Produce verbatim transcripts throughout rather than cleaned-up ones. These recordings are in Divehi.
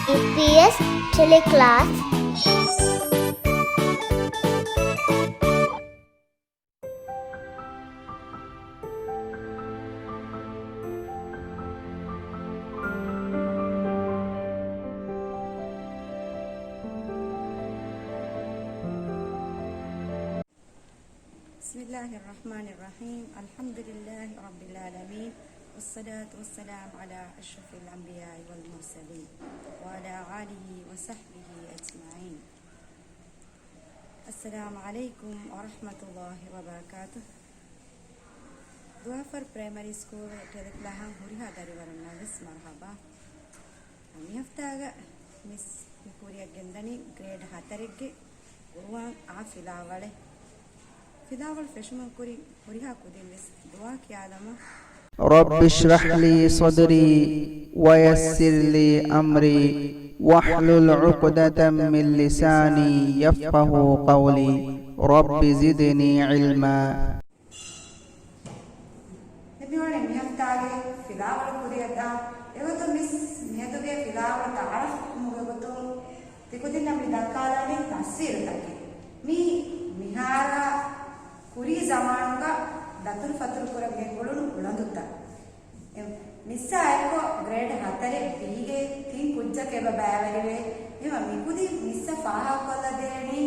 އީޕީއެސް ޓެލެކްލާސް. بسم الله الرحمن الرحيم. الحمد لله رب العالمين. والصلاة والسلام على أشرف الأنبياء والمرسلين وعلى آله وصحبه أجمعين. السلام عليكم ورحمة الله وبركاته. ދުވާފަރު ޕްރައިމަރީ ސްކޫލް ޓެލެކްލާހަށް ހުރިހާ ދަރިވަރުންނަށް ވެސް މަރުޙަބާ. މި ހަފްތާގަ މިސް މި ކުރިއަށް ގެންދަނީ ގްރޭޑް ހަތަރެއްގެ ޤުރުއާން އާ ފިލާވަޅެއް. ފިލާވަޅު ފެށުމުން ކުރިން ހުރިހާ ކުދިން ވެސް ދުޢާ ކިޔާލަމާ. رب اشرح لي صدري ويسر لي أمري واحلل عقدة من لساني يفقهوا قولي. رب زدني علما. ދެން މިވަނީ މި ހަފްތާގެ ފިލާވަޅު ކުރިއަށްދާން. އެގޮތުން މިސް މިއަދުގެ ފިލާވަޅު ތަޢާރަފް ކުރުމުގެ ގޮތުން ތިކުދިންނަށް މި ދައްކާލަނީ ތަސްވީރުތަކެއް. މީ މިހާރާ ކުރީ ޒަމާނުގަ ދަތުރުފަތުރު ކުރަން ގެންގުޅުނު އުޅަނދުތައް. އެ މިސްއާ އެއްކޮށް ގްރޭޑް ހަތަރެއް ބީގެ ތިން ކުއްޖަކު އެބަ ބައިވެރިވޭ. އެމަ މިކުދިން މިސްއަށް ފާހަގަކޮށްލަދޭނީ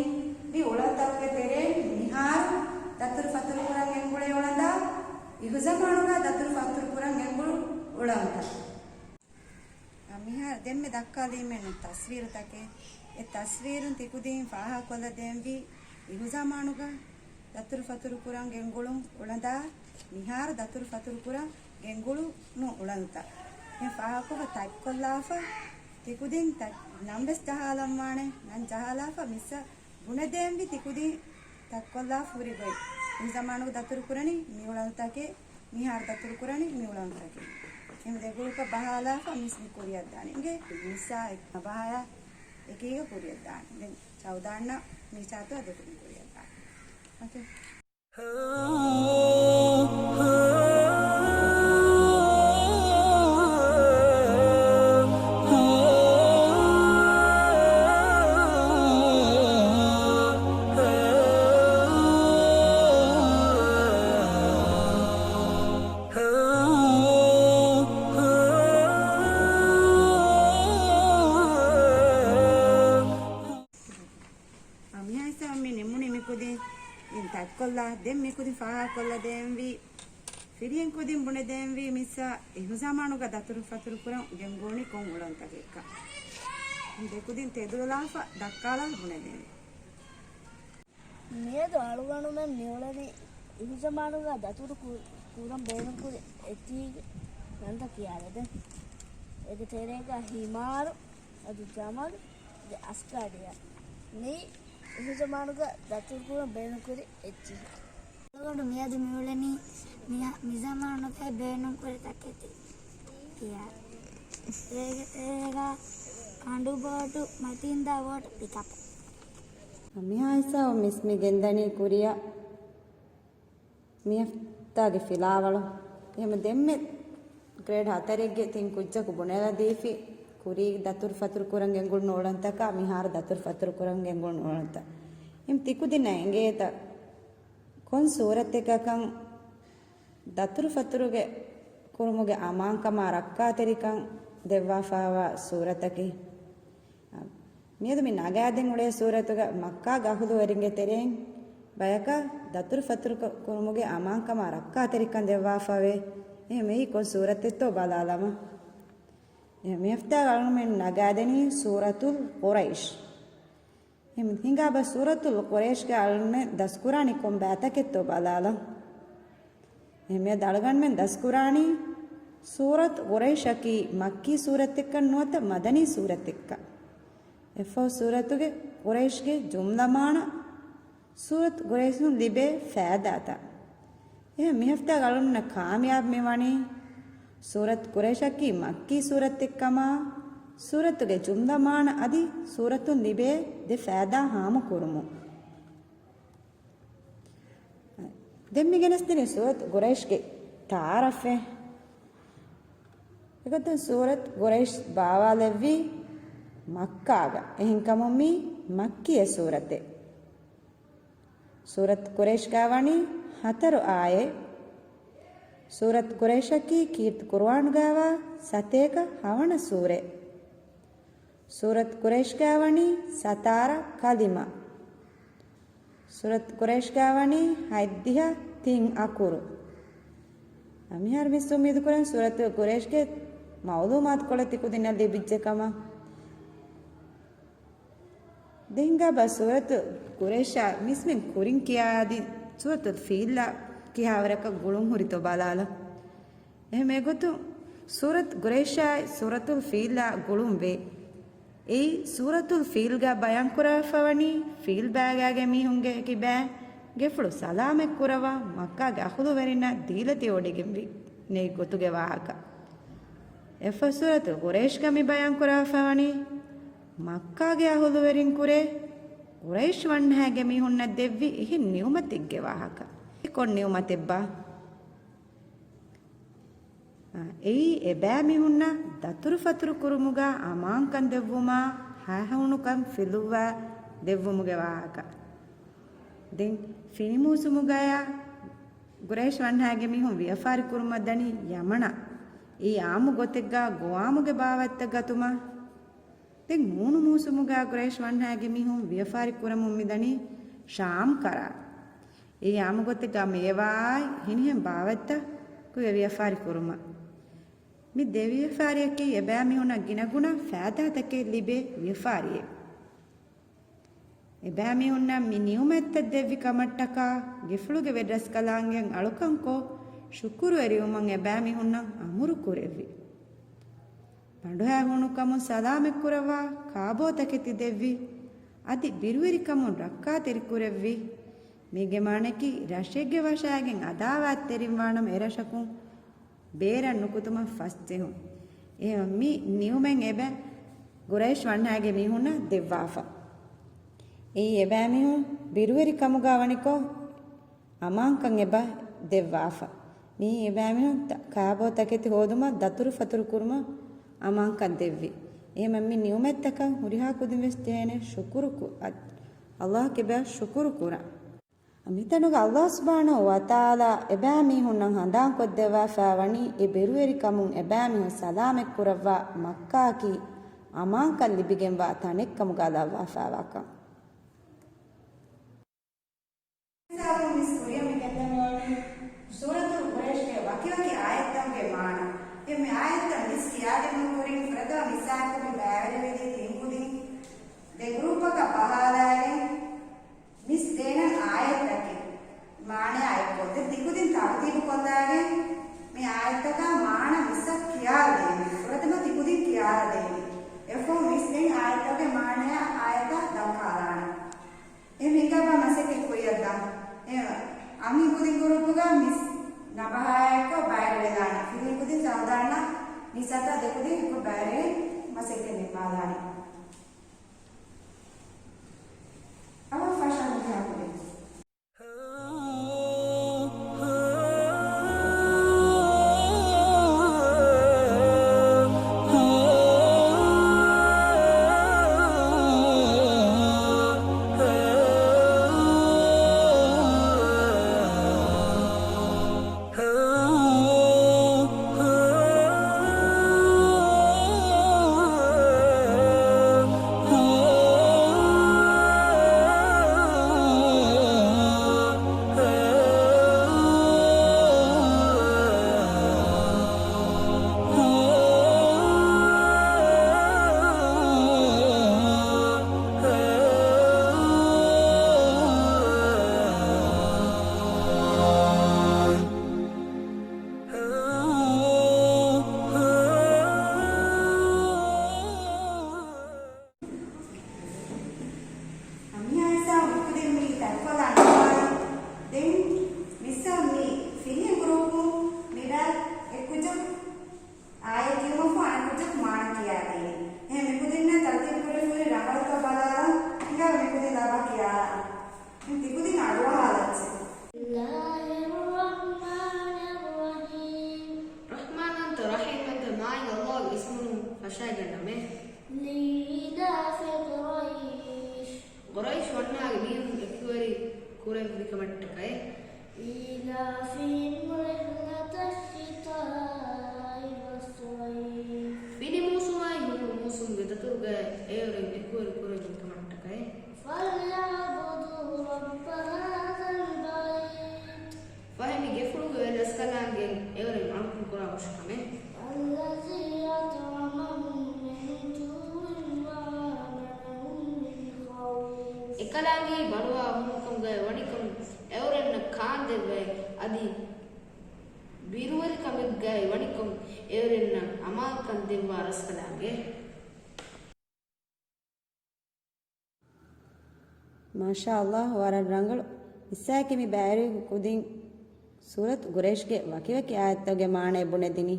މި އުޅަނދުތަކުގެ ތެރެއިން މިހާރު ދަތުރުފަތުރު ކުރަން ގެންގުޅޭ އުޅަނދާ، އިހުޒަމާނުގަ ދަތުރުފަތުރު ކުރަން ގެންގުޅު އުޅަނދުތައް. މިހާރު ދެންމެ ދައްކާލީމެއްނު ތަސްވީރުތަކެއް. އެ ތަސްވީރުން ތިކުދިން ފާހަގަކޮށްލަދޭންވީ އިހުޒަމާނުގަ ދަތުރުފަތުރު ކުރަން ގެންގުޅުން އުޅަނދާ، މިހާރު ދަތުރުފަތުރު ކުރަން ގެންގުޅުނު އުޅަނދުތައް. އެ ފާހަގަކޮށްފަ ތަތްކޮށްލާފަ ތިކުދިން ތަ-، ނަން ވެސް ޖަހާލަންވާނެ. ނަން ޖަހާލާފަ މިސްއަށް ބުނެދޭންވީ ތިކުދިން ތަތްކޮށްލާފަ ހުރި ގޮތް. އިހުޒަމާނުގަ ދަތުރު ކުރަނީ މި އުޅަނދުތަކެއް، މިހާރު ދަތުރު ކުރަނީ މި އުޅަނދުތަކެއް. އެހެން ދެ ގްރޫޕަށް ބަހާލާފަ މިސް މި ކުރިއަށްދާނެ. އިނގޭ މިސްއާ އެ ބަހާޔާ އެކީގަ ކުރިއަށްދާނެ. ދެން ސައުދާންނަށް މިސްއާތު ދެކުދިން ކުރިއަށްދާނެ. އޯކޭ. އާ، މިހާ ހިސާބަށް މި ނިމުނީ މިކުދިން ތަތްކޮށްލާ. ދެން މިކުދިން ފާހަގަކޮށްލަދޭންވީ، ފިރިހެން ކުދިން ބުނެދޭންވީ މިސްއާ އިހުޒަމާނުގަ ދަތުރުފަތުރު ކުރަން ގެންގުޅުނީ ކޮން އުޅަނދުތަކެއްކަން. ދެކުދިން ތެދުވެލާފަ ދައްކާލާ ބުނެދޭންވީ. މިއަދު އަޅުގަނޑުމެން މިއުޅެނީ އިހުޒަމާނުގަ ދަތުރު ކު-، ކުރަން ބޭނުންކުރި އެއްޗިހިގެ ނަންތައް ކިޔާލަދެން. އޭގެ ތެރޭގަ ހިމާރު، އަދި ޖަމަލު، އަދި އަސްކާޑިޔާ. މި އިހުޒަމާނުގަ ދަތުރުކުރަން ބޭނުންކުރި އެއްޗިހި. އަޅުގަނޑު މިއަދު މިއުޅެނީ މި-، މިޒަމާނުގައި ބޭނުންކުރި ތަކެތި ކިޔާ. އޭގެ ތެރޭގަ ކަނޑުބޯޓު، މަތިންދާ ބޯޓު، ޕިކަޕް. މިހާ ހިސާބަށް މިސް މި ގެންދަނީ ކުރިއަށް މި ހަފްތާގެ ފިލާވަޅު. އެހެން ދެންމެ ގްރޭޑް ހަތަރެއްގެ ތިން ކުއްޖަކު ބުނެލަދީފި ކުރީ ދަތުރުފަތުރު ކުރަން ގެންގުޅުނު އުޅަނދުތަކާ މިހާރު ދަތުރުފަތުރު ކުރަން ގެންގުޅުނު އުޅަނދުތައް. އެހެން ތިކުދިންނަށް އެނގޭތަ ކޮން ސޫރަތެއްގަކަން ދަތުރުފަތުރުގެ ކުރުމުގެ އަމާންކަމާ ރައްކާތެރިކަން ދެއްވާފައިވާ ސޫރަތަކީ؟ މިއަދު މި ނަގާދެން އުޅޭ ސޫރަތުގަ މައްކާގެ އަހުލުވެރިންގެ ތެރެއިން ބަޔަކަށް ދަތުރުފަތުރު ކުރުމުގެ އަމާންކަމާ ރައްކާތެރިކަން ދެއްވާފަވޭ. އެހެން މިއީ ކޮން ސޫރަތެއްތޯ ބަލާލަމާ. އެހެން މި ހަފްތާގަ އަޅުމެން ނަގާދެނީ ސޫރަތުލް ޤުރައިޝް. އެހެން ހިނގާބަ ސޫރަތުލް ޤުރައިޝްގެ އަޅުމެން ދަސްކުރާނީ ކޮން ބައިތަކެއްތޯ ބަލާލަން. އެހެން މިއަދު އަޅުގަނޑުމެން ދަސްކުރާނީ ސޫރަތު ޤުރައިޝަކީ މައްކީ ސޫރަތެއްކަން ނުވަތަ މަދަނީ ސޫރަތެއްކަން. އެއްފަހު ސޫރަތުގެ ޤުރައިޝްގެ ޖުމްލަ މާނަ، ސޫރަތު ޤުރައިޝުން ލިބޭ ފައިދާތައް. އެހެން މި ހަފްތާގަ އަޅުގަނޑުމެންނަށް ކާމިޔާބު މިވަނީ ސޫރަތު ޤުރައިޝަކީ މައްކީ ސޫރަތެއްކަމާ، ސޫރަތުގެ ޖުމްލަ މާނަ އަދި ސޫރަތުން ލިބޭ ދެ ފައިދާ ހާމަކުރުމުން. ދެން މި ގެނެސްދިނީ ސޫރަތު ޤުރައިޝްގެ ތަޢާރަފެއް. އެގޮތުން ސޫރަތު ޤުރައިޝް ބާވާލެއްވީ މައްކާގަ. އެހެންކަމުން މީ މައްކީ ސޫރަތެއް. ސޫރަތު ޤުރައިޝްގަ ވަނީ ހަތަރު އާޔަތް. ސޫރަތު ޤުރައިޝަކީ ކީރިތި ޤުރުއާނުގައިވާ ސަތޭކަ ހަވަނަ ސޫރައެއް. ސޫރަތު ޤުރައިޝްގަ ވަނީ ސަތާރަ ކަލިމަ. ސޫރަތު ޤުރައިޝްގަ ވަނީ ހަތްދިހަ ތިން އަކުރު. އަ، މިހާރު މިސް އުއްމީދު ކުރަން ސޫރަތު ޤުރައިޝްގެ މަޢުލޫމާތު ކޮޅެއް ތިކުދިންނަށް ލިބިއްޖެ ކަމަށް. ދެން ހިނގާބަ ސޫރަތު ޤުރައިޝާ މިސްމިން ކުރިން ކިޔާ އަދި ސޫރަތުލް ފީލްއާ ކިހާވަރަކަށް ގުޅުން ހުރިތޯ ބަލާލަ. އެހެން އެގޮތުން ސޫރަތު ޤުރައިޝާއި ސޫރަތުލް ފީލްއާ ގުޅުން ވޭ. އެއީ ސޫރަތުލް ފީލްގަ ބަޔާން ކުރައްވާފަވަނީ ފީލް ބައިގާގެ މީހުންގެ ކިބައިން ގެފުޅު ސަލާމަތް ކުރައްވާ މައްކާގެ އަހުލުވެރިންނަށް ދީލަތި ވޮޑިގެންވި ނެތް ގޮތުގެ ވާހަކަ. އެއަށްފަހު ސޫރަތުލް ޤުރައިޝްގަ މި ބަޔާން ކުރައްވާފަވަނީ މައްކާގެ އަހުލުވެރިން ކުރެ ޤުރައިޝް ވަންހައިގެ މީހުންނަށް ދެއްވި އެހެން ނިޢުމަތެއްގެ ވާހަކަ. އެ ކޮން ނިޢުމަތެއްބާ؟ އެއީ އެބައިމީހުންނަށް ދަތުރުފަތުރު ކުރުމުގަ އަމާންކަން ދެއްވުމާ، ހައިހޫނުކަން ފިލުއްވާ ދެއްވުމުގެ ވާހަކަ. ދެން ފިނި މޫސުމުގަޔާ ޤުރައިޝް ވަންހައިގެ މީހުން ވިޔަފާރި ކުރުމަށް ދަނީ ޔަމަނަށް. އެއީ އާއްމު ގޮތެއްގަ ގޮވާމުގެ ބާވަތްތައް ގަތުމަށް. ދެން ހޫނު މޫސުމުގަ ޤުރައިޝް ވަންހައިގެ މީހުން ވިޔަފާރި ކުރަމުން މިދަނީ ޝާމް ކަރާ. އެއީ އާއްމު ގޮތެއްގަ މޭވާއާއި ހިނިހެން ބާވަތްތަކުގެ ވިޔަފާރި ކުރުމަށް. މި ދެ ވިޔަފާރިއަކީ އެބައިމީހުންނަށް ގިނަގުނަ ފައިދާތަކެއް ލިބޭ ވިޔަފާރިއެއް. އެބައިމީހުންނަށް މި ނިޢުމަތްތައް ދެއްވި ކަމަށްޓަކާ ގެފުޅުގެ ވެރިރަސްކަލާނގެއަށް އަޅުކަންކޮށް ޝުކުރުވެރިވުމަށް އެބައިމީހުންނަށް އަމުރު ކުރެއްވި. ބަނޑުހައިހޫނުކަމުން ސަލާމަތްކުރައްވާ ކާބޯތަކެތި ދެއްވި. އަދި ބިރުވެރިކަމުން ރައްކާތެރިކުރެއްވި. މީގެ މާނައަކީ ރަށެއްގެ ވަށައިގެން އަދާވާތްތެރިން ވާނަމަ އެރަށަކުން ބޭރަށް ނުކުތުމަށް ފަސްޖެހުން. އެހެން މި ނިޢުމަތް އެބަ ޤުރައިޝް ވަންހައިގެ މީހުންނަށް ދެއްވާފަ. އެއީ އެބައިމީހުން ބިރުވެރިކަމުގަ ވަނިކޮށް އަމާންކަން އެބަ ދެއްވާފަ. މިއީ އެބައިމީހުން ތަ-، ކާބޯ ތަކެތި ހޯދުމަށް ދަތުރުފަތުރު ކުރުމަށް އަމާންކަން ދެއްވި. އެހެން މި ނިޢުމަތްތަކަށް ހުރިހާ ކުދިން ވެސް ޖެހޭނެ ޝުކުރު ކު-، އަ-، ﷲ އަށް ކިބަ ޝުކުރު ކުރަން. މިތަނުގަ ﷲ ސުބްޙާނަހޫ ވަތަޢާލާ އެބައިމީހުންނަށް ހަނދާންކޮށްދެއްވާފަ ވަނީ އެ ބިރުވެރިކަމުން އެބައިމީހުން ސަލާމަތްކުރައްވާ މައްކާއަކީ އަމާންކަން ލިބިގެންވާ ތަނެއްކަމުގަ ލައްވާފައިވާކަން. މިސް ކުރިޔަށް މި ގެންދަން އޮތީ ސޫރަތުލް ޤުރައިޝްގެ ވަކިވަކި އާޔަތްތަކުގެ މާނަ. އެ މި އާޔަތްތައް މިސް ކިޔާދިނުން ކުރިން ފުރަތަމަ މިސްއާއެކު މި ބައިވެރިވެދިޔަ ތިން ކުދިން ދެ ގްރޫޕަކަށް ބަހާލާގެން މިސް ދޭނަން އާޔަތްތަކެއް މާނަޔާ އެއްކޮށް ދެން ތިކުދިން ތަރުތީބު ކޮށްލާގެން މި އާޔަތްތަކާ މާނަ މިސްއަށް ކިޔާދޭނެ. ފުރަތަމަ ތިކުދިން ކިޔާދޭނެ. އެއަށްފަހު މިސް ދެން އާޔަތްތަކުގެ މާނަޔާ އާޔަތާ ދައްކާލާނެ. އެ މިކަބާ މަސައްކަތް ކުރިއަށްދާ. އެ އަންހެން ކުދިން ގުރޫޕުގަ މިސް ނަބަހާއާ އެއްކޮށް ބައިވެރިވެލާނެ. ފިރިހެން ކުދިން ސައުދާންނާ މިސްއަތާ ދެކުދިން އެއްކޮށް ބައިވެރިވެ މަސައްކަތް ނިންމާލާނެ. އަވަ ފަށާ މިހާ ކުދިން. މިހާ ހިސާބުން މިކުދިން މި ތަންކޮޅާ ނިންމާލަން. ދެން މިސްއަށް މި ފިރިހެން ގްރޫޕުން މި ބައި އެއްކުއްޖަކު އާޔަތް ކިޔުމަށްފަހު އަނެއްކުއްޖަކު މާނަ ކިޔާދޭނެ. އެހެން މިކުދިންނަށް ތަރުތީބު ކުރެވިފަ ހުރި ރަނގަޅުތައް ބަލާލަން. ހިނގާ މިކުދިން ލަބާ ކިޔާލަން. ދެން ތިކުދިން އަޑުއަހާލައްޗޭ. بسم الله الرحمن الرحيم. ރަޙްމާންވަންތަ ރަޙީމްވަންތަ މާތް ﷲ ގެ އިސްމުން ފަށައިގަންނަމޭ. لإيلاف قريش. ޤުރައިޝް ވަންހާގެ މީހުން އެކުވެރި ކުރެއްވި ކަމަށްޓަކައި. إيلافهم رحلة الشتاء والصيف. ފިނި މޫސުމާއި ހޫނު މޫސުމުގެ ދަތުރުގައި އެއުރެން އެކުވެރި ކުރެއްވި ކަމަށްޓަކައި. فليعبدوا رب هذا البيت. ފަހެ މި ގެފުޅުގެ ވެރިރަސްކަލާނގެ އެއުރެން އަޅުކަން ކުރާ ހުށިކަމެއް. الذي أطعمهم من جوع وآمنهم من خوف. އެކަލާނގެއީ ބަނޑުހައި ހޫނުކަމުގައި ވަނިކޮށް އެއުރެންނަށް ކާންދެއްވައި، އަދި ބިރުވެރިކަމެއްގައި ވަނިކޮށް އެއުރެންނަށް އަމާންކަން ދެއްވާ ރަސްކަލާނގެ. މާޝާ ﷲ، ވަރަށް ރަނގަޅު. މިސްއާއެކީ މި ބައިވެރިވި ކުދިން ސޫރަތު ޤުރައިޝްގެ ވަކިވަކި އާޔަތްތަކުގެ މާނައެއް ބުނެދިނީ.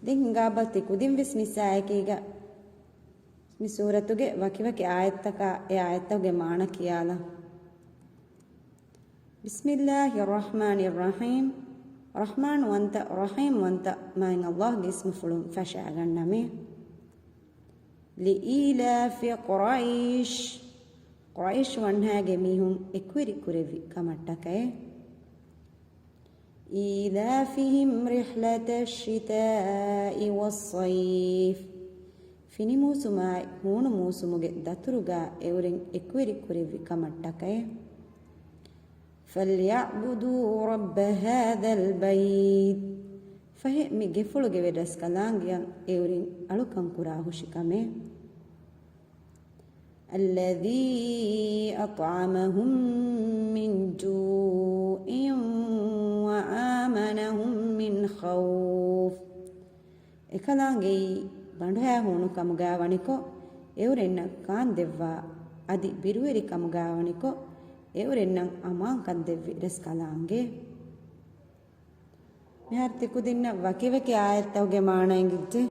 ދެން ހިނގާބަލަ ތި ކުދިން ވެސް މިސްއާއެކީގަ މި ސޫރަތުގެ ވަކިވަކި އާޔަތްތަކާ އެ އާޔަތްތަކުގެ މާނަ ކިޔާލަން. بسم الله الرحمن الرحيم. ރަޙްމާންވަންތަ، ރަޙީމްވަންތަ މާތް ﷲގެ އިސްމުފުޅުން ފަށައިގަންނަމޭ. لإيلاف قريش. ޤުރައިޝް ވަންހާގެ މީހުން އެކުވެރި ކުރެއްވި ކަމަށްޓަކައި. إيلافهم رحلة الشتاء والصيف. ފިނި މޫސުމާއި ހޫނު މޫސުމުގެ ދަތުރުގަ އެއުރެން އެކުވެރި ކުރެއްވި ކަމަށްޓަކައި. فليعبدوا رب هذا البيت. ފަހެ މި ގެފުޅުގެ ވެރިރަސްކަލާނގެއަށް އެއުރެން އަޅުކަން ކުރާ ހުށިކަމެއް. الذي أطعمهم من جوع وآمنهم من خوف. އެކަލާނގެއީ ބަނޑުހައި ހޫނުކަމުގައި ވަނިކޮށް އެއުރެންނަށް ކާންދެއްވާ، އަދި ބިރުވެރިކަމުގައި ވަނިކޮށް އެއުރެންނަށް އަމާންކަން ދެއްވި ރަސްކަލާނގެ. މިހާރު ތިކުދިންނަށް ވަކިވަކި އާޔަތްތަކުގެ މާނަ އެނގިއްޖެ.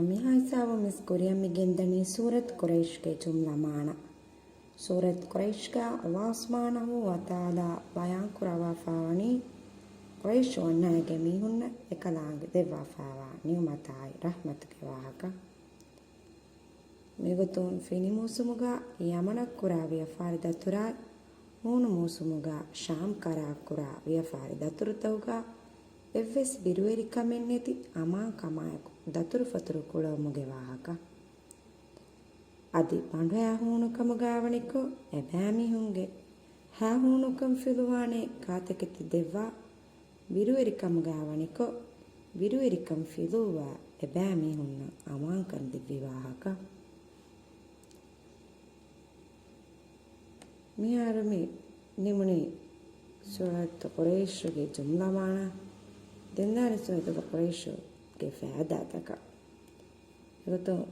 މިހާ ހިސާބުން ވެސް ކުރިއަށް މި ގެންދަނީ ސޫރަތު ޤުރައިޝްގެ ޖުމްލަ މާނަ. ސޫރަތު ޤުރައިޝްގަ ﷲ ސުބްޙާނަހޫ ވަތަޢާލާ ބަޔާން ކުރައްވާފައިވަނީ، ޤުރައިޝް ވަންހައިގެ މީހުންނަށް އެކަލާނގެ ދެއްވާފައިވާ ނިޢުމަތާއި ރަޙްމަތުގެ ވާހަކަ. މިގޮތުން ފިނި މޫސުމުގަ ޔަމަނަށް ކުރާ ވިޔަފާރި ދަތުރާއި، ހޫނު މޫސުމުގަ ޝާމް ކަރާ ކުރާ ވިޔަފާރި ދަތުރުތަކުގަ އެއްވެސް ބިރުވެރިކަމެއް ނެތި އަމާންކަމާއެކު ދަތުރުފަތުރު ކުޅައުމުގެ ވާހަކަ. އަދި ބަނޑުހައި ހޫނުކަމުގައި ވަނިކޮށް އެބައިމީހުންގެ ހައިހޫނުކަން ފިލުވާނޭ ކާތަކެތި ދެއްވާ، ބިރުވެރިކަމުގައި ވަނިކޮށް ބިރުވެރިކަން ފިލުއްވާ އެބައިމީހުންނަށް އަމާންކަން ދެއްވި ވާހަކަ. މިހާރު މި ނިމުނީ ސޫރަތު ޤުރައިޝުގެ ޖުމްލަ މާނަ. ދެން ދާނީ ސޫރަތު ޤުރައިޝުގެ ފައިދާތަކަށް. އެގޮތުން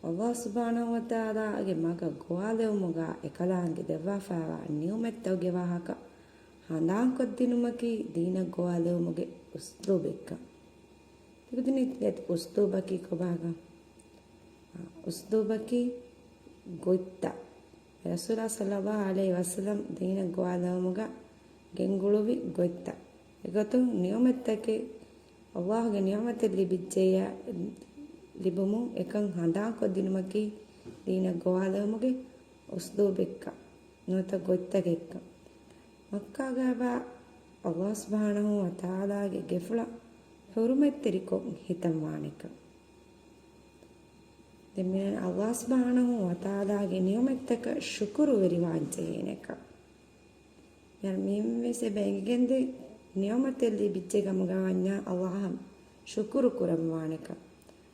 ﷲ ސުބްޙާނަހޫ ވަތަޢާލާގެ މަގަށް ގޮވާލެވުމުގަ އެކަލާނގެ ދެއްވާފައިވާ ނިޢުމަތްތަކުގެ ވާހަކަ ހަނދާންކޮށްދިނުމަކީ ދީނަށް ގޮވާލެވުމުގެ އުސްލޫބެއްކަން. ތިކުދިން އެ އުސްލޫބަކީ ކޮބާކަން؟ އުސްލޫބަކީ ގޮތްތައް. ރަސޫލާ ޞައްލައްލާހު ޢަލައިހި ވަސައްލަމް ދީނަށް ގޮވާލެވުމުގަ ގެންގުޅުއްވި ގޮތްތައް. އެގޮތުން ނިޢުމަތްތަކެއް، ﷲގެ ނިޢުމަތެއް ލިބިއްޖެއްޔާ ލިބުމުން އެކަން ހަނދާންކޮށްދިނުމަކީ ދީނަށް ގޮވާލެވުމުގެ އުސްލޫބެއްކަން ނުވަތަ ގޮތްތަކެއްކަން. މައްކާގައިވާ ﷲ ސުބްޙާނަހޫ ވަތަޢާލާގެ ގެފުޅަށް ޙުރުމަތްތެރިކޮށް ހިތަން ވާނެކަން. ދެން މިއަން ﷲ ސުބްޙާނަހޫ ވަތަޢާލާގެ ނިޢުމަތްތަކަށް ޝުކުރުވެރިވާން ޖެހޭނެކަން. މިއަން މިއިން ވެސް އެބަ އެނގިގެންދޭ ނިޢުމަތެއް ލިބިއްޖެ ކަމުގަ ވަންޏާ ﷲ އަށް ޝުކުރު ކުރަން ވާނެކަން.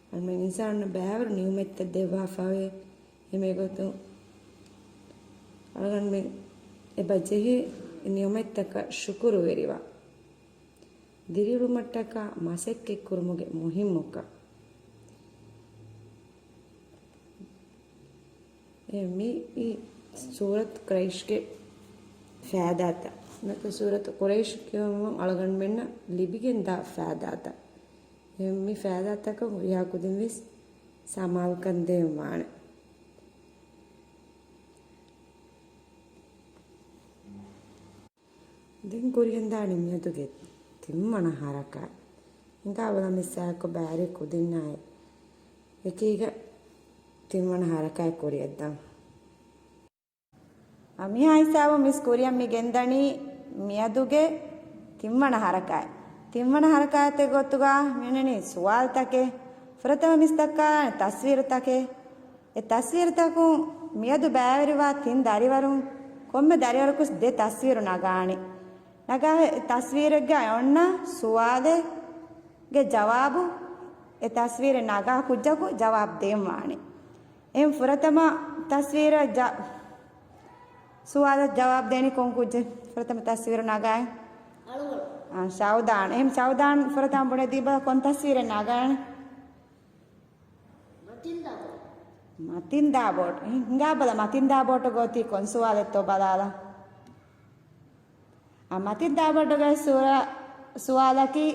އަޅުގަނޑު އިންސާނުންނަށް ބައިވަރު ނިޢުމަތްތައް ދެއްވާފައިވޭ. އެހެންވީމަ އެގޮތުން އަޅުގަނޑުމެން އެބަ ޖެހޭ ނިޢުމަތްތަކަށް ޝުކުރުވެރިވާ. ދިރިއުޅުމަށްޓަކާ މަސައްކަތްކުރުމުގެ މުހިއްމުކަން. އެ މި އި ސޫރަތު ޤުރައިޝްގެ ފައިދާތައް. ނަތަ ސޫރަތު ޤުރައިޝް ކިޔަވުމުން އަޅުގަނޑުމެންނަށް ލިބިގެންދާ ފައިދާތައް. އެ މި ފައިދާތަކަށް ހުރިހާ ކުދިން ވެސް ސަމާލުކަން ދޭން ވާނެ. ދެން ކުރިއަށްދާނީ މިއަދުގެ ތިންވަނަ ހަރަކާތް. ހިނގާބަލަ މިސާކޮ ބާރި ކުދިންނާއި އެކީގަ ތިންވަނަ ހަރަކާތް ކުރިއަށްދާން. އަ، މިހާ ހިސާބު މިސް ކުރިއަށް މި ގެންދަނީ މިއަދުގެ ތިންވަނަ ހަރަކާތް. ތިންވަނަ ހަރަކާތެއް ގޮތުގަ މިއޮންނަނީ ސުވާލުތަކެއް. ފުރަތަމަ މިސް ދައްކާލާނެ ތަސްވީރުތަކެއް. އެ ތަސްވީރުތަކުން މިއަދު ބައިވެރިވާ ތިން ދަރިވަރުން ކޮންމެ ދަރިވަރަކުސް ދެ ތަސްވީރު ނަގާނެ. ނަގާ ތަސްވީރެއްގަ އޮންނަ ސުވާލެއްގެ ޖަވާބު އެ ތަސްވީރެއް ނަގާ ކުއްޖަކު ޖަވާބު ދޭން ވާނެ. އެހެން ފުރަތަމަ ތަސްވީރަށް ޖަ-، ސުވާލަށް ޖަވާބު ދޭނީ ކޮން ކުއްޖެއް؟ ފުރަތަމަ ތަސްވީރު ނަގާ. އަޅުގަނޑު. އާ، ޝައުދާން. އެހެން ޝައުދާން ފުރަތަމަ ބުނެދީބަލަ ކޮން ތަސްވީރެއް ނަގާނެ؟ މަތިންދާ ބޯޓް. މަތިންދާ ބޯޓް. ހިނގާބަލަ މަތިންދާ ބޯޓު ގޯތީ ކޮން ސުވާލެއްތޯ ބަލާލަ. އަ، މަތިންދާ ބޯޓުގެ ސޫރަ-، ސުވާލަކީ،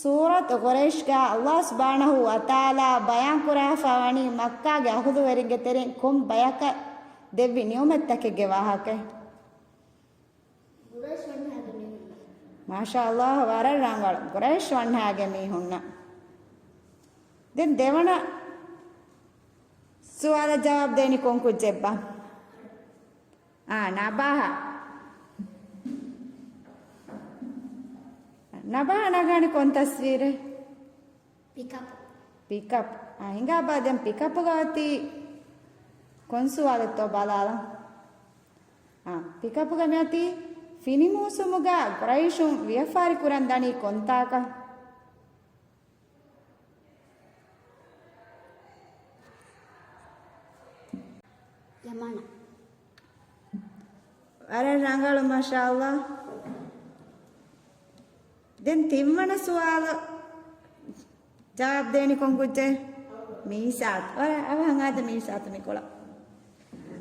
ސޫރަތު ޤުރައިޝްގަ އައްލާހު ސުބްޙާނަހު ވަތަޢާލާ ބަޔާންކުރާފަ ވަނީ މައްކާގެ އަހުލުވެރިންގެ ތެރެއިން ކޮން ބަޔަކަށް ދެއްވި ނިޢުމަތްތަކެއްގެ ވާހަކައެއް؟ ޤުރައިޝް ވަންހާގެ މީހުންނަށް. މާޝާﷲ، ވަރަށް ރަނގަޅު. ޤުރައިޝް ވަންހާގެ މީހުންނަށް. ދެން ދެވަނަ ސުވާލަށް ޖަވާބު ދޭނީ ކޮން ކުއްޖެއްބާ؟ އާ، ނަބާހަ. ނަބާހަ ނަގާނީ ކޮން ތަސްވީރެއް؟ ޕިކަޕް. ޕިކަޕް. އާ، ހިނގާބާ ދެން ޕިކަޕުގަ އޮތީ ކޮން ސުވާލެއްތޯ ބަލާލަ. އާ، ޕިކަޕުގަ މިއޮތީ ފިނި މޫސުމުގަ ޤުރައިޝުން ވިޔަފާރި ކުރަން ދަނީ ކޮންތާކަށް؟ ޔަމަނަށް. ވަރަށް ރަނގަޅު، މާޝާﷲ. ދެން ތިންވަނަ ސުވާލަށް ޖަވާބު ދޭނީ ކޮން ކުއްޖެއް؟ މީސާތު. ވަރަށް އަވަހަށް އާދެ މީސާތު މިކޮޅަށް.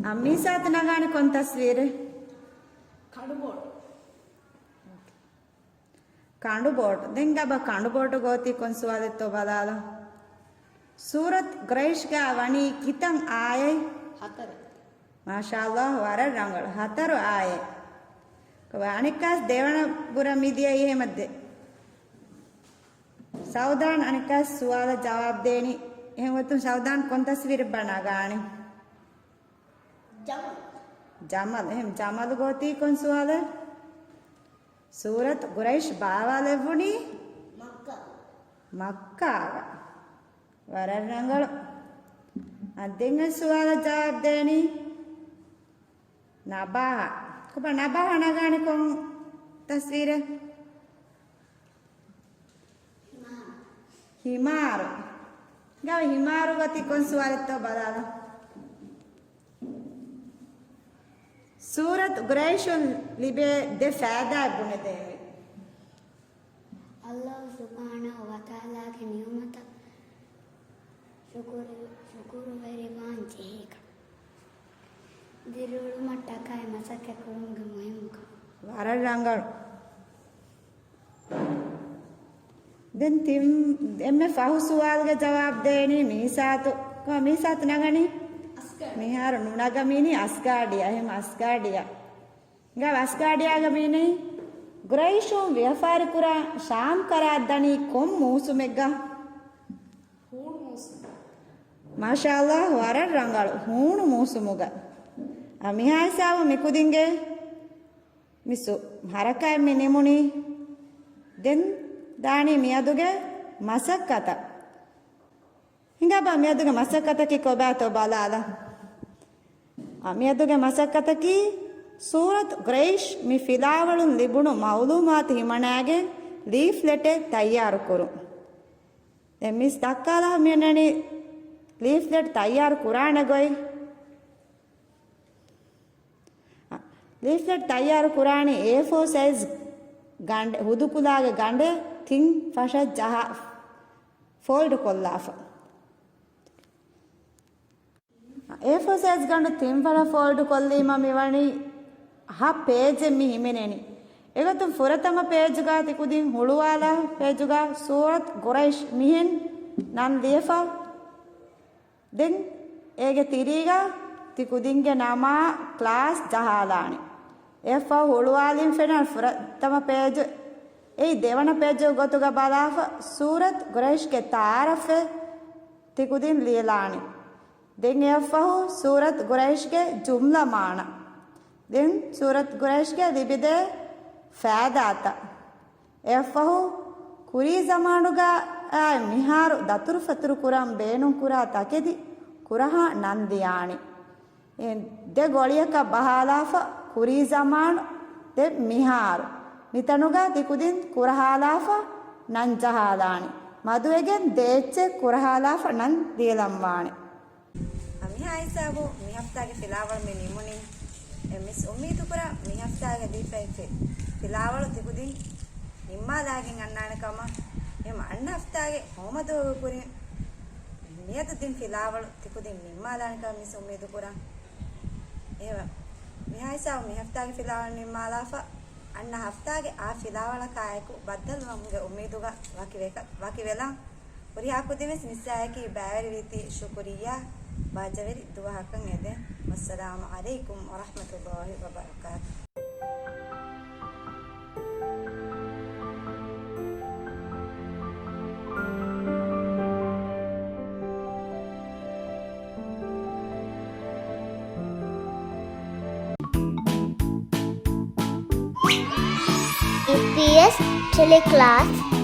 އަ، މީސާތު ނަގާނީ ކޮން ތަސްވީރެއް؟ ކަނޑުބޯޓު. ކަނޑުބޯޓު. ދެން ގަބަ ކަނޑުބޯޓު ގޯތީ ކޮން ސުވާލެއްތޯ ބަލާލަ. ސޫރަތު ޤުރައިޝްގަ ވަނީ ކިތަން އާޔަތް؟ ހަތަރެއް. މާޝާﷲ، ވަރަށް ރަނގަޅު. ހަތަރު އާޔަތް. ކޮބާ އަނެއްކާސް ދެވަނަ ބުރަ މިދިޔައީ އެހެމަށްދެ. ސައުދާން އަނެއްކާސް ސުވާލަށް ޖަވާބު ދޭނީ. އެހެން ގޮތުން ސައުދާން ކޮން ތަސްވީރެއްބާ ނަގާނީ؟ ޖަމަލް. ޖަމަލް. އެހެން ޖަމަލް ގޯތީ ކޮން ސުވާލެއް؟ ސޫރަތު ޤުރައިޝް ބާވާލެއްވުނީ؟ މައްކާ. މައްކާގަ. ވަރަށް ރަނގަޅު. އަ، ދެން އެ ސުވާލަށް ޖަވާބު ދޭނީ ނަބާހަ. ކޮބާ ނަބާހަ ނަގާނީ ކޮން ތަސްވީރެއް؟ ހިމާރު. ގަވި ހިމާރު ގޮތީ ކޮން ސުވާލެއްތޯ ބަލާލަ. ސޫރަތު ޤުރައިޝުން ލިބޭ ދެ ފައިދާއެއް ބުނެދޭންވީ. އައްލާހު ސުބްޙާނަހު ވަތަޢާލާގެ ނިޢުމަތަށް ޝުކުރު، ޝުކުރުވެރިވާން ޖެހޭކަން. ދިރިއުޅުމަށްޓަކައި މަސައްކަތްކުރުމުގެ މުހިއްމުކަން. ވަރަށް ރަނގަޅު. ދެން ތިން، އެންމެ ފަހު ސުވާލުގެ ޖަވާބު ދޭނީ މީސާތު. ކޮބާ މީސާތު ނަގަނީ؟ އަސްގާޑި. މިހާރު ނުނަގަމީނީ އަސްގާޑިއަށް. އެހެމަ އަސްގާޑިއަށް. ގަ އަސްގާޑިއާގަ މީނީ ޤުރައިޝުން ވިޔަފާރިކުރާ ޝާމް ކަރާ ދަނީ ކޮން މޫސުމެއްގަ؟ ހޫނު މޫސުމު. މާޝާﷲ، ވަރަށް ރަނގަޅު. ހޫނު މޫސުމުގަ. އަ، މިހާ ހިސާބު މިކުދިންގެ މި ސު-، ހަރަކާތް މި ނިމުނީ. ދެން ދާނީ މިއަދުގެ މަސައްކަތަށް. ހިނގާބާ މިއަދުގެ މަސައްކަތަކީ ކޮބާތޯ ބަލާލަ. އަ، މިއަދުގެ މަސައްކަތަކީ ސޫރަތު ޤުރައިޝް މި ފިލާވަޅުން ލިބުނު މައުލޫމާތު ހިމަނާގެން ލީފްލެޓެއް ތައްޔާރުކުރުން. ދެން މިސް ދައްކާލާ މިއޮންނަނީ ލީފްލެޓް ތައްޔާރު ކުރާނެ ގޮތް. އަ، ލީފްލެޓް ތައްޔާރު ކުރާނީ އޭ ފޯ ސައިޒް ގަނޑެއް، ހުދުކުލާގެ ގަނޑެއް ތިން ފަށަށް ޖަހާ ފޯލްޑް ކޮށްލާފަ. އޭ ފޯ ސައިޒް ގަނޑު ތިން ފަށަށް ފޯލްޑް ކޮށްލީމަ މިވަނީ ހަ ޕޭޖެއް މި ހިމެނެނީ. އެގޮތުން ފުރަތަމަ ޕޭޖުގަ ތި ކުދިން ހުޅުވާލާ ޕޭޖުގަ ސޫރަތު ޤުރައިޝް މިހެން ނަން ލިޔެފަ. ދެން އޭގެ ތިރީގަ ތި ކުދިންގެ ނަމާ ކްލާސް ޖަހާލާނެ. އެއަށްފަހު ހުޅުވާލިން ފެންނަ ފުރަތަމަ ޕޭޖު އެއީ ދެވަނަ ޕޭޖު ގޮތުގަ ބަލާފަ ސޫރަތު ޤުރައިޝްގެ ތަޢާރަފެއް ތި ކުދިން ލިޔެލާނެ. ދެން އެއަށްފަހު ސޫރަތު ޤުރައިޝްގެ ޖުމްލަ މާނަ. ދެން ސޫރަތު ޤުރައިޝްގެ ލިބިދޭ ފާއިދާތައް. އެއަށްފަހު ކުރީ ޒަމާނުގަ އާއި މިހާރު ދަތުރުފަތުރު ކުރަން ބޭނުންކުރާ ތަކެތި ކުރަހާ ނަން ލިޔާނެ. އެ ދެ ގޮޅިއަކަށް ބަހާލާފަ ކުރީ ޒަމާނު ދެން މިހާރު މިތަނުގަ ތި ކުދިން ކުރަހާލާފަ ނަން ޖަހާލާނެ. މަދުވެގެން ދޭއްޗެއް ކުރަހާލާފަ ނަން ލިޔެލަންވާނެ. މިހާ ހިސާބު މި ހަފްތާގެ ފިލާވަޅު މި ނިމުނީ. އެ މިސް އުއްމީދުކުރާ މި ހަފްތާގެ ލިޔެފައި ފި-، ފިލާވަޅު ތިކުދިން ނިންމާލާގެން އަންނާނެ ކަމަށް. އެހެން އަންނަ ހަފްތާގެ ހޯމަދުވަހުގެ ކުރިން މިއަދު ދިން ފިލާވަޅު ތިކުދިން ނިންމާލާނެ ކަމަށް މިސް އުއްމީދުކުރަން. އެހެން މިހާ ހިސާބު މި ހަފްތާގެ ފިލާވަޅު ނިންމާލާފަ އަންނަ ހަފްތާގެ އާ ފިލާވަޅަކާއެކު ބައްދަލުވުމުގެ އުއްމީދުގަ ވަކި ވެ-، ވަކި ވެލަން. ހުރިހާ ކުދިންވެސް މިސްއާއެކީ ބައިވެރިވީތީ ޝުކުރިއްޔާ ބާއްޖަވެރި ދުވަހަކަށް އެދެން. ވައްސަލާމު ޢަލައިކުމް ވަރަޙްމަތުﷲި ވަބަރަކާތުހު. އީޕީއެސް ޓެލެކްލާސް.